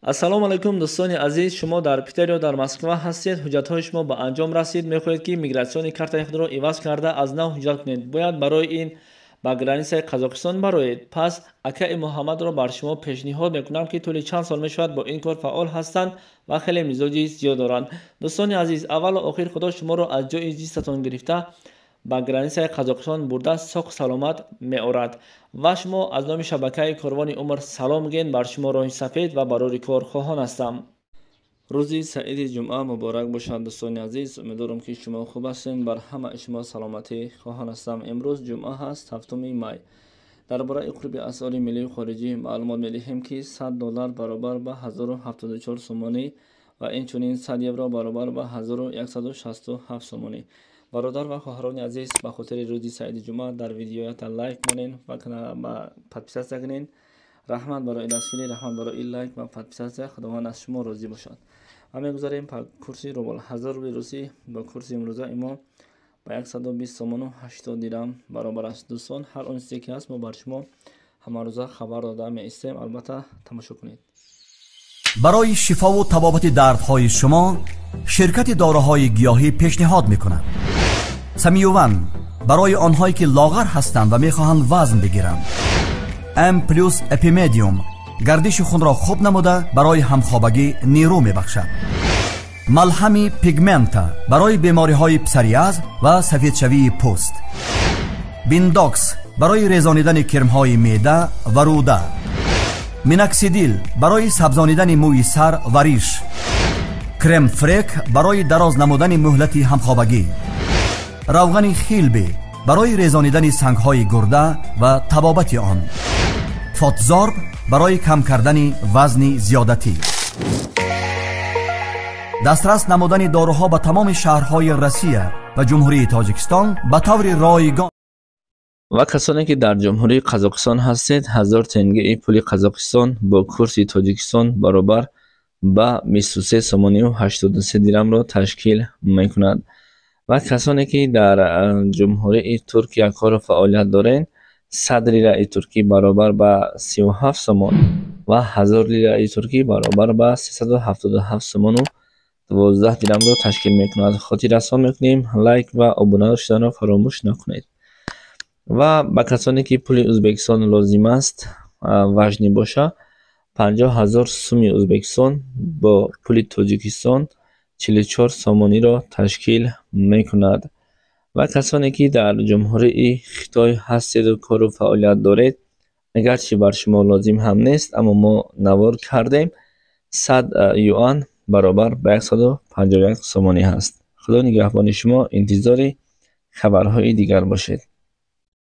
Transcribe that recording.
Ассалому алайкум, дӯстони азиз. Шумо дар Питер ё дар Москва ҳастед, ҳуҷҷатҳои шумо ба анҷом расид, мехоҳед, ки миграционный картаи худро иваз карда, аз нав ҳуҷҷат кунед. Бояд барои ин ба границаи Қазоқистон бароед. Пас акаи Муҳаммадро бар шумо пешниҳод мекунам, ки тӯли чанд сол мешавад, бо ин кор фаъол ҳастанд ва хеле мизоҷи зиёд доранд. Дӯстони азиз, аввалу охир Худо шуморо аз ҷои зистатон гирифта, ба границаи Қазоқистон бурда, соқ саломат меорад ва шумо аз номи шабакаи Корвони Умр салом ген. Бар шумо роҳи сафед ва барори кор хоҳон ҳастам. Рӯзи саиди ҷумъа муборак бошад, дӯстони азиз. Умедворам, ки шумо хуб ҳастед. Бар ҳамаи шумо саломатӣ хоҳон ҳастам. Имрӯз ҷумъа ҳаст, 7 май. Дар бораи қурби асъори миллию хориҷӣ маълумот медиҳем, ки 100 доллар баробар ба 1074 сомонӣ ва инчунин 100 евро баробар ба 1167 сомонӣ. Бародар ва хоҳарони азиз, ба хотири рӯзи саиди ҷумъа дар видеоята лайк монен ва подписаться кунен. Раҳмат барои дастгирӣ, раҳмат барои лайк ва подписаться. Худованд аз шумо розӣ бошад. Ва мегузарем ба курси рубл. 1000 рубли русӣ бо курси имрӯза имо ба 120 сомону 80 дирам баробар аст. Дӯстон, ҳар он чизе ки ҳаст, мо бар шумо ҳамарӯза хабар дода меистем, албатта тамошо кунед. Барои шифову табобати дардҳои шумо ширкати доруҳои гиёҳӣ пешниҳод мекунад: Самиюван барои онҳое, ки лоғар ҳастанд ва мехоҳанд вазн бигиранд, М плюс Эпимедиум гардиши хунро хуб намуда, барои ҳамхобагӣ нерӯ мебахшад, малҳами Пигмента барои бемориҳои псориаз ва сафедшавии пӯст, Биндокс барои резонидани кирмҳои меъда ва рӯда, Миноксидил барои сабзонидани мӯи сар ва риш, Крем-фрек барои дароз намудани муҳлати ҳамхобагӣ, равғани Хилби барои резонидани сангҳои гурда ва табобати он, Фотзорб барои кам кардани вазни зиёдатӣ. Дастрас намудани доруҳо ба тамоми шаҳрҳои Россия ва Ҷумҳурии Тоҷикистон ба таври ройгон. Ва касоне, ки дар Ҷумҳурии Қазоқистон ҳастед, 1000 тенгеи пули Қазоқистон бо курси Тоҷикистон баробар ба 23 сомонию 83 дирамро ташкил мекунад. Ва касоне, ки дар Ҷумҳурии Туркия кору фаъолият доред, 100 лираи туркӣ баробар ба 37 сомон ва 1000 лираи туркӣ баробар ба 377 сомону 12 дирамро ташкил мекунад. Хотиррасон мекунем, лайк ва обуна шуданро фаромӯш накунед. Ва ба касоне, ки пули Ӯзбекистон лозим аст, важный боша, 50 000 суми Ӯзбекистон бо пули Тоҷикистон 44 сомониро ташкил мекунад. Ва касоне, ки дар Ҷумҳурии Хитой ҳастеду кору фаъолият доред, агарчи бар шумо лозим ҳам нест, аммо мо навор кардем, 100 юан баробар ба 151 сомонӣ ҳаст. Худо нигаҳбони шумо, интизори хабарҳои дигар бошед.